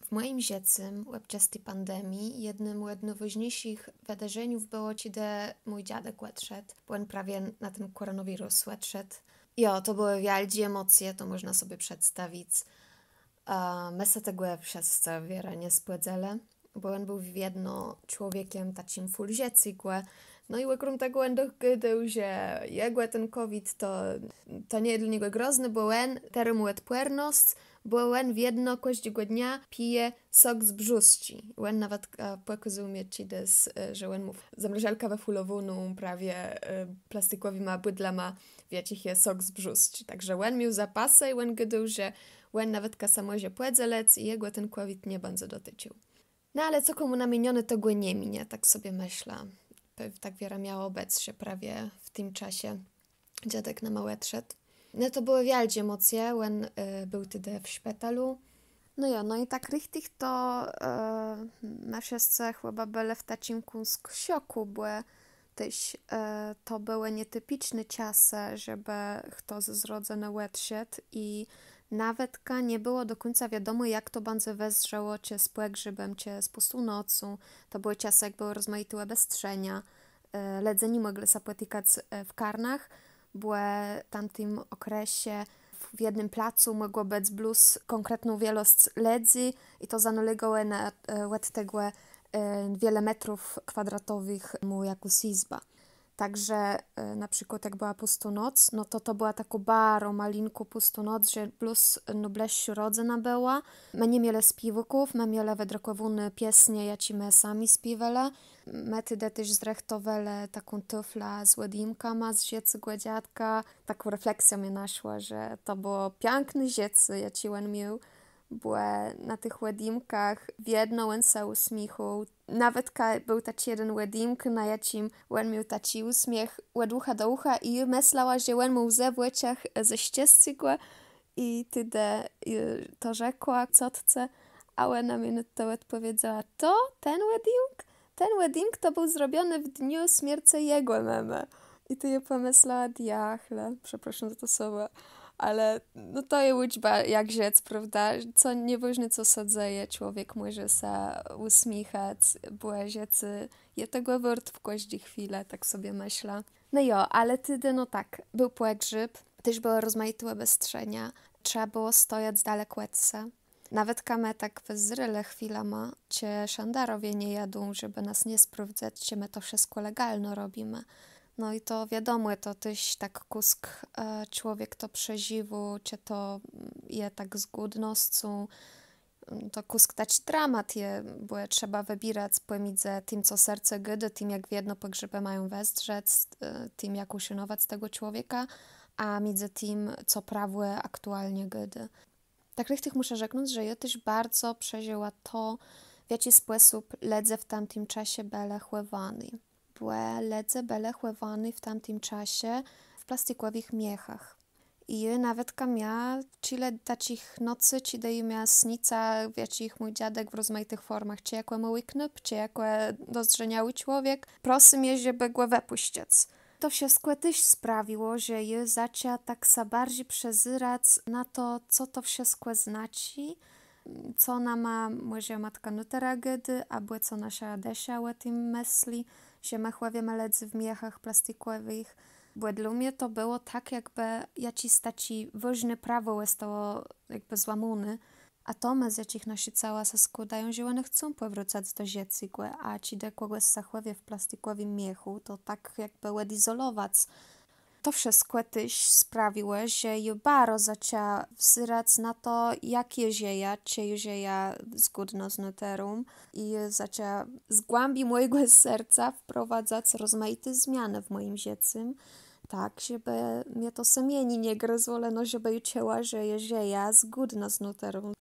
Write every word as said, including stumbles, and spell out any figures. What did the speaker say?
W mòjim żëcym òb czas ti pandemii jednym òd nôwôżniészich wëdarzeniów bëło, czedë mój dziadek òdszedł, bò òn prawie na ten kòronawirus òdszedł. Jo, to bëłë wiôldżé emòcje, to mòżna sobie przedstawic. A më sã tegò wszëscë wierã nie spòdzelë, bò òn béł wiedno człowiekã taczim fùl żëcégò. No i òkróm tegò òn doch gôdôł, że jegò ten covid to, to nie je dlô niegò grozny, bò òn terô mô òdpòrnosc, bò òn wiedno kòżdégò dnia pije sok z brzózczi. Òn nawet pòkôzôł mie czedës, że òn mô zamrażalkã wëfùlowóną prawie plastikòwima bùdlama, w jaczich je sok z brzózczi. Tak że òn miôł zapasë i òn gôdôł, że òn nawetka sã mòże pòdzelëc i jegò ten covid nie bãdze dotëcził. No ale co kòmù namienioné, to gò nie minie, tak sobie mëszlã. Tak wierã miało bëc, że prawie w tim czasie dziadek nama òdszedł. No to bëłë wiôldżé emòcje, òn béł tedë w szpitalu. No jo, no i tak richtich to më wszëscë chëba bëlë w taczim kąsk szokù, bò téż to bëłë nietipiczné czasë, żebë chto z rodzënë òdszedł i nawetka nie bëło do kùńca wiadomò, jak to bãdze wëzdrzało czë z pògrzebã, czë z pùstą nocą. To bëłë czasë, jak bëłë rozmajité òbestrzenia. Lëdze ni mòglë sã pòtikac w karnach, bò w tamtim òkresie w jednym placu mògło bëc blós kònkretnô wielosc lëdzy i to zanôlégało na òd tegò, wiele métrów kwadratowëch mô jakôs jizba. Tak że na przikłôd jak bëła pùstô noc, no to to bëła takô baro malinkô pùstô noc, że blós nôblëższô rodzëna bëła. Më ni mielë spiéwôków, më mielë wëdrëkòwóné piesnie, jaczé më sami spiéwelë. Më tedë téż zrëchtowelë taką tôflã z òdjimkama z żëcégò dziadka. Takô refleksjô mie naszła, że to bëło piãkné żëcé, jaczé òn miôł, bò na tëch òdjimkach wiedno òn sã ùsmiéchôł. Nawetka béł taczi jeden òdjimk, na jaczim òn miôł taczi ùsmiéch òd ùcha do ùcha i jô mëslała, że òn mô łzë w òczach ze szczescégò. I tedë to rzekła cotce, a òna mie na to òdpòwiedzała: to ten òdjimk? Ten òdjimk to béł zrobiony w dniu smiercë jegò mëmë. I tej jô pòmëslała: diachle, przeprôszóm za to słowò, ale no to je ùczba, jak żëc, prôwda? Co nie wôżné, co sã dzeje, człowiek mòże sã ùsmiéchac, bò żëcé je tegò wôrt w kòżdi chwilë, tak sobie mëszlã. No jo, ale tedë, no tak, béł pògrzéb, téż bëłë rozmajité òbestrzenia, trzeba bëło stojac dalek òd se. Nawetka më tak wëzdrzelë chwilama, czë szandarowie nie jadą, żebë nas nie sprôwdzac, czë më to wszëtkò legalno robimë. No i to wiadomò, to téż tak kùsk człowiek to przeżiwô, czë to je tak z gòdnoscą. To kùsk taczi dramat je, bò je trzeba wëbierac pòmidzë tim, co serce gôdô, tim, jak wiedno pògrzébë mają wëzdrzec, tim, jak ùszanowac tegò człowieka, a midzë tim, co prawò aktualnie gôdô. Tak richtich mùszã rzeknąc, że jô téż bardzo przeżëła to, w jaczi spòsób lëdze w tamtim czasie bëlë chòwóny. Bò lëdze bëlë chòwóny w tamtim czasie w plastikòwëch miechach. I jô nawetka mia czile taczich nocy, czedë jô mia snicë, w jaczich mój dziadek w rozmajitëch fòrmach, czë jakò môłi knôp, czë jakò dozdrzeniałi człowiek, prosył mie, żebë gò wëpùscëc. To wszëtkò téż sprawiło, że jô zacza tak sã barżi przezerac na to, co to wszëtkò znaczi, co nama mòże matka nôtëra gôdô, abò co naszô dësza ò tim mësli, że më chòwiemë lëdzy w miechach plastikòwëch. Bò dlô mie to bëło tak, jakbë jaczés taczé wôżné prawò òstało jakbë złómóné. A to më, z jaczich naszé cała sã skłôdają, że òne chcą pòwrôcac do żëcégò, a czedë kògòs sã chòwie w plastikòwim miechù, to tak jakbë òdizolowac. To wszëtkò téż sprawiło, że jô baro zacza wzerac na to, jak jô żëjã, czë jô żëjã zgódno z nôtërą. I jô zacza z głãbi mòjégò serca wprowadzac rozmajité zmianë w mòjim żëcym, tak, żebë mie to sëmienié nie grëzło, leno żebë jô czëła, że jô żëjã zgódno z nôtërą.